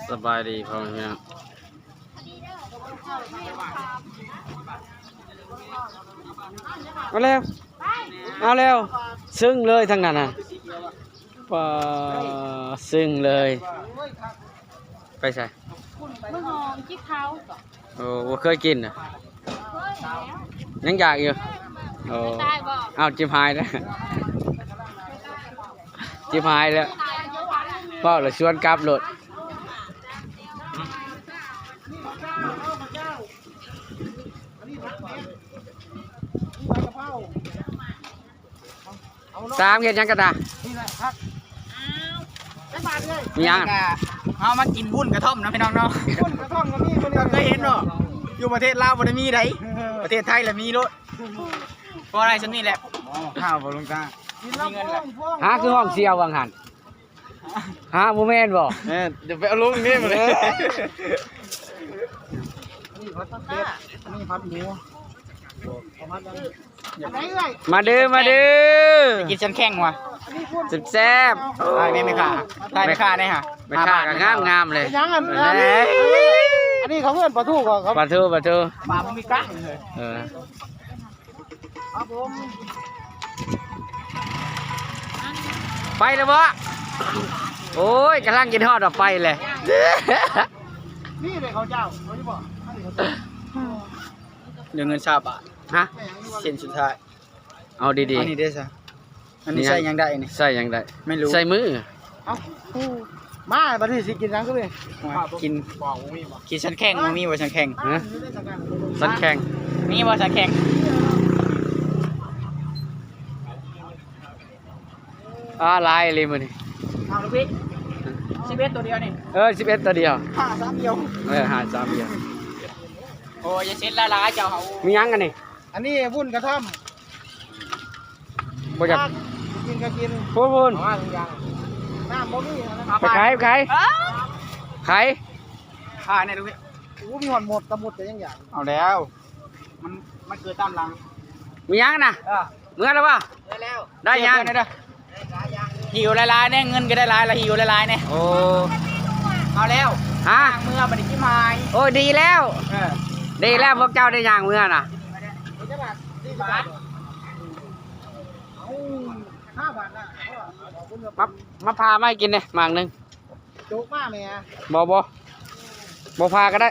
ສະບາຍດີພໍ່ແມ່ພີ່ນ້ອງ ເອົາແລ້ວ ເອົາແລ້ວ ຊຶ້ງເລີຍທາງນັ້ນນະ ປາ ຊຶ້ງເລີຍ ໄປໃສ? ເມືອງຫອມຈິບເຂົາ ໂອ້ ບໍ່ເຄີຍກິນນະ ຍັງຢາກຢູ່ ໂອ້ ເອົາ ຈິບຫາຍແລ້ວ ຈິບຫາຍແລ້ວ ເວົ້າແລ້ວຊວນກັບໂລດ ສາມເຮັດຫຍັງກັນນະ? ມີຫຍັງ? ເຮົາມາກິນວຸ້ນກະທ່ອມເນາະພີ່ນ້ອງເນາະ ວຸ້ນກະທ່ອມກໍມີ ເຄີຍເຫັນບໍ່? ຢູ່ປະເທດລາວບໍ່ໄດ້ມີໃດ ປະເທດໄທລະມີໂລດ ພໍໄດ້ຊ່ຳນີ້ແຫຼະ ຂ້າວບໍ່ລົງຕາ ຫາຄືຫ້ອງເຊຍວ່າງຫັ້ນ ຫາບໍ່ແມ່ນບໍ່? ແມ່ນ ຢ່າໄປເອົາລົງນີ້ມາເລີຍ ເອີ ອັນນີ້ຜັດເປັດ ອັນນີ້ຜັດໝູ ເອົາມາ ມາເດີ ມາເດີ ກິນຊັ້ນແຂ້ງຫວາ ແຊບໆ ຖ່າຍແມ່ຄ້າ ຖ່າຍແມ່ຄ້າແດ່ຫາ ແມ່ຄ້າກໍງາມໆເລີຍ ເປັນຫຍັງອັນ ເອີຍ ອັນນີ້ເຂົາເອີ້ນປາທູບໍ່ ເຂົາ ປາທູ ປາທູ ປາບໍ່ມີກ້າງ ເອີ ຄັບຜົມ ໄປແລ້ວບໍ່? ໂອ້ຍ ກຳລັງຄິດຮອດວ່າໄປແຫຼະ ນີ້ເດ້ເຂົາເຈົ້າ ເຂົາຢູ່ບໍ່? ອັນນີ້ເຂົາເຈົ້າ ເຫຼືອເງິນຊາວບາດ ຮະ? ເສັ້ນສຸດທ້າຍ ເອົາດີໆ ອັນນີ້ເດ້ຊະ ອັນນີ້ໃສ່ຫຍັງໄດ້ນີ້? ໃສ່ຫຍັງໄດ້? ໄມ່ຮູ້ ໃສ່ມື ເອົ້າ ມາບັດນີ້ຊິກິນຫຍັງຄືນີ້? ກິນ ກິນຊັ້ນແຂ້ງ ບໍ່ມີບໍ່ຊັ້ນແຂ້ງ? ຮະ? ຊັ້ນແຂ້ງ ມີບໍ່ຊັ້ນແຂ້ງ? ອາ ຫຼາຍອີ່ຫຼີມື້ນີ້ ເອົາລູກພີ່ ສິບເອັດໂຕດຽວນີ້ ເອີ ສິບເອັດໂຕດຽວ ຫ້າສາມດຽວ ເອີ ຫ້າສາມດຽວ ໂອ້ຍ ຢ່າເຊັດຫຼາຍໆ ເຈົ້າເຮົາ ມີຫຍັງອັນນີ້? ອັນນີ້ວຸ້ນກະທ່ອມ ບໍ່ຢາກ ກິນກະກິນ ພຸ້ນໆ ນ້ຳບໍ່ມີ ໄປຂາຍ ໄປຂາຍ ເອົ້າ ຂາຍ ຂາຍແດ່ລູກພີ່ ໂອ້ ມີຮອດໝົດ ຕະໝົດກໍຍັງຢາກ ເອົາແລ້ວ ມັນ ມັນເກີດຕາມຫຼັງ ມີຫຍັງນະ? ເອີ ເມືອແລ້ວບໍ່? ເມືອແລ້ວ ໄດ້ຫຍັງ? ເດີ ຫິວຫຼາຍໆແດ່ ເງິນກໍໄດ້ຫຼາຍລະ ຫິວຫຼາຍໆແດ່ ໂອ້ ເອົາແລ້ວ ຮະ? ຍ່າງເມືອບັດນີ້ຈິບຫາຍ ໂອ້ ດີແລ້ວ ເອີ ດີແລ້ວ ພວກເຈົ້າໄດ້ຍ່າງເມືອນະ ມາ ມາຜ່າມາໃຫ້ກິນແດ່ ໝາກໜຶ່ງ ໂຈກມາແໝ່ ບໍ່ ບໍ່ ບໍ່ຜ່າກໍໄດ້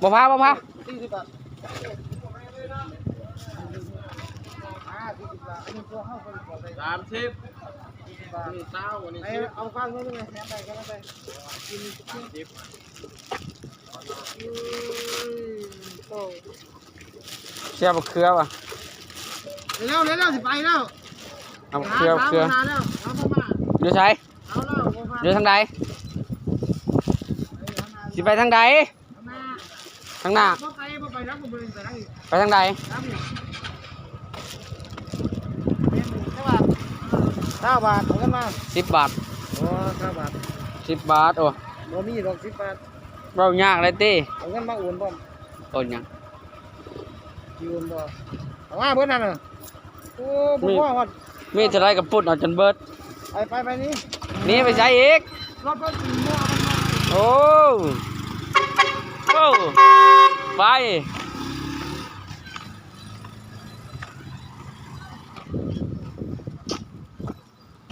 ບໍ່ຜ່າ ບໍ່ຜ່າ ສີ່ສິບບາດ ຫ້າສິບບາດ ອັນນີ້ພວກເຮົາກໍໄດ້ ສາມສິບ ສີ່ສິບບາດ ອັນນີ້ຊາວ ອັນນີ້ສິບ ເອົາຟັງເບິ່ງແໜ່ ແຖມໄດ້ກໍໄດ້ ກິນ ສາມສິບ ໂອ້ຍ ໂອ້ ເສຍບັກເຂືອວ່າ ເລັວໆ ເລັວໆ ຊິໄປແລ້ວ ເອົາເຂືອ ເຂືອ ຢູ່ໃສ? ຢູ່ທາງໃດ? ຊິໄປທາງໃດ? ທາງໜ້າ ໄປທາງໃດ? ຊາວບາດ ເອົາເງິນມາ ສິບບາດ ໂອ້ ຊາວບາດ ສິບບາດ ໂອ້ ບໍ່ມີດອກ ສິບບາດ ເວົ້າຍາກເລີຍຕິ ເອົາເງິນມາໂອນພ້ອມ ໂອນຫຍັງ? ຊິໂອນບໍ່? ເອົາມາເບິດນັ້ນນະ ໂອ້ ບໍ່ພໍຮອດ ມີເທົ່າໃດກໍປຸດເອົາຈົນເບິດ ໄປ ໄປ ໄປນີ້ ນີ້ໄປໃສອີກ? ລົດເພິ່ນ ໂອ້ ໂອ້ ໄປ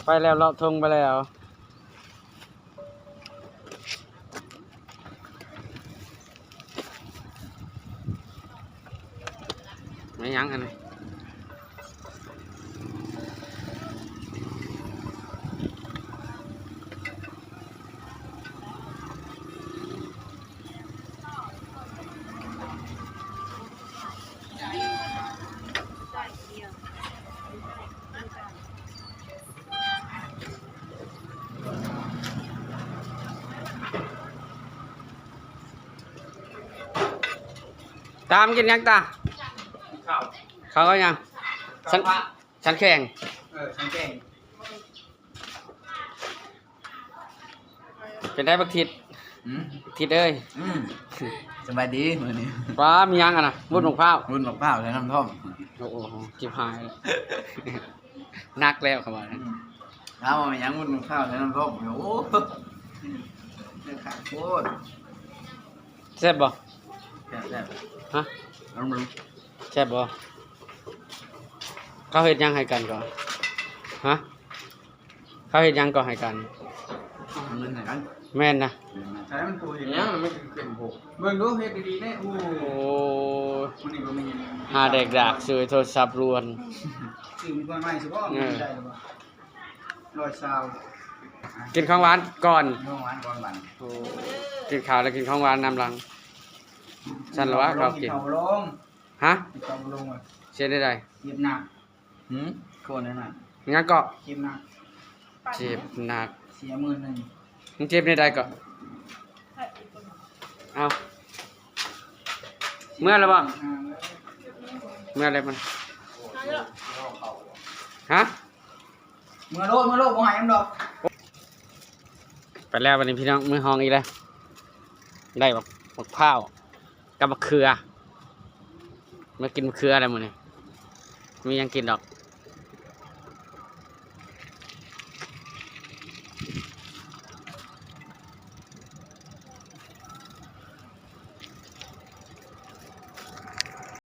ໄປແລ້ວ ເລາະທົ່ງໄປແລ້ວ. ແມ່ນຫຍັງອັນນີ້? ຕາ ມາກິນຫຍັງຕາ? ເຂົ້າ ເຂົ້າກັບຫຍັງ? ສັນ ສັນແຂ້ງ ເອີ ສັນແຂ້ງ. ເປັນໃດບັກທິດ? ຫືມ? ທິດເອີຍ ອືມ ສະບາຍດີມື້ນີ້ ປ້າ ມີຫຍັງຫັ້ນນະ? ວຸ້ນໝາກພ້າວ ວຸ້ນໝາກພ້າວໃສ່ນ້ຳທ້ອມ ໂອ້ໂຫ ຈິບຫາຍແລ້ວ ໜັກແລ້ວເຂົາວ່າ ອືມ ຖາມວ່າແມ່ນຫຍັງ? ວຸ້ນໝາກພ້າວໃສ່ນ້ຳທ້ອມ ໂອ້ ເລື່ອງຂາດໂພດ. ແຊບບໍ່? ແຊບໆ. ຮະ? ລອງເບິ່ງ. ແຊບບໍ່? ເຂົາເຮັດຫຍັງໃຫ້ກັນກໍ? ຮະ? ເຂົາເຮັດຫຍັງກໍໃຫ້ກັນ? ເອົາເງິນໃຫ້ກັນ. ແມ່ນນະ. ແມ່ນນະ. ໃຊ້ມັນໂຕເຮັດຫຍັງ ມັນຄືເຂັ້ມໂພດ. ເບິ່ງດູ ເຮັດດີໆແດ່. ໂອ້ ໂອ້ຍ ມື້ນີ້ບໍ່ມີຫຍັງ ຫາແດກດາກ ຊື້ໂທລະສັບລວນ. ຊື້ເພິ່ນໃໝ່ຊິບໍ່? ເອີ ໄດ້ແລ້ວບໍ່? ຮ້ອຍຊາວ. ກິນຂອງຫວານກ່ອນ. ຂອງຫວານກ່ອນບັດ. ໂອ້ ກິນເຂົ້າແລ້ວກິນຂອງຫວານນຳຫຼັງ. ຊັ້ນລະວະ ເຂົາກິນ. ເຂົ້າບໍ່ລົງ. ຮະ? ກິນເຂົ້າບໍ່ລົງ. ເຮັດແນວໃດ? ເຈັບໜັກ. ຫື? ໂຄດນັ້ນນະ. ຫຍັງເກາະ? ເຈັບໜັກ. ເຈັບໜັກ. ເສຍໝື່ນໜຶ່ງ. ມັນເຈັບແນວໃດເກາະ? ເອົາ ເມືອແລ້ວບໍ່? ເມືອແລ້ວມັນ. ຮະ? ເມືອໂລດ ເມືອໂລດ ບໍ່ໃຫ້ນຳດອກ. ໄປແລ້ວບັດນີ້ພີ່ນ້ອງ ເມືອຫ້ອງອີກແລ້ວ. ໄດ້ບັກ ບັກພ້າວກັບບັກເຂືອ. ມາກິນບັກເຂືອແລ້ວມື້ນີ້ ມີຫຍັງກິນດອກ.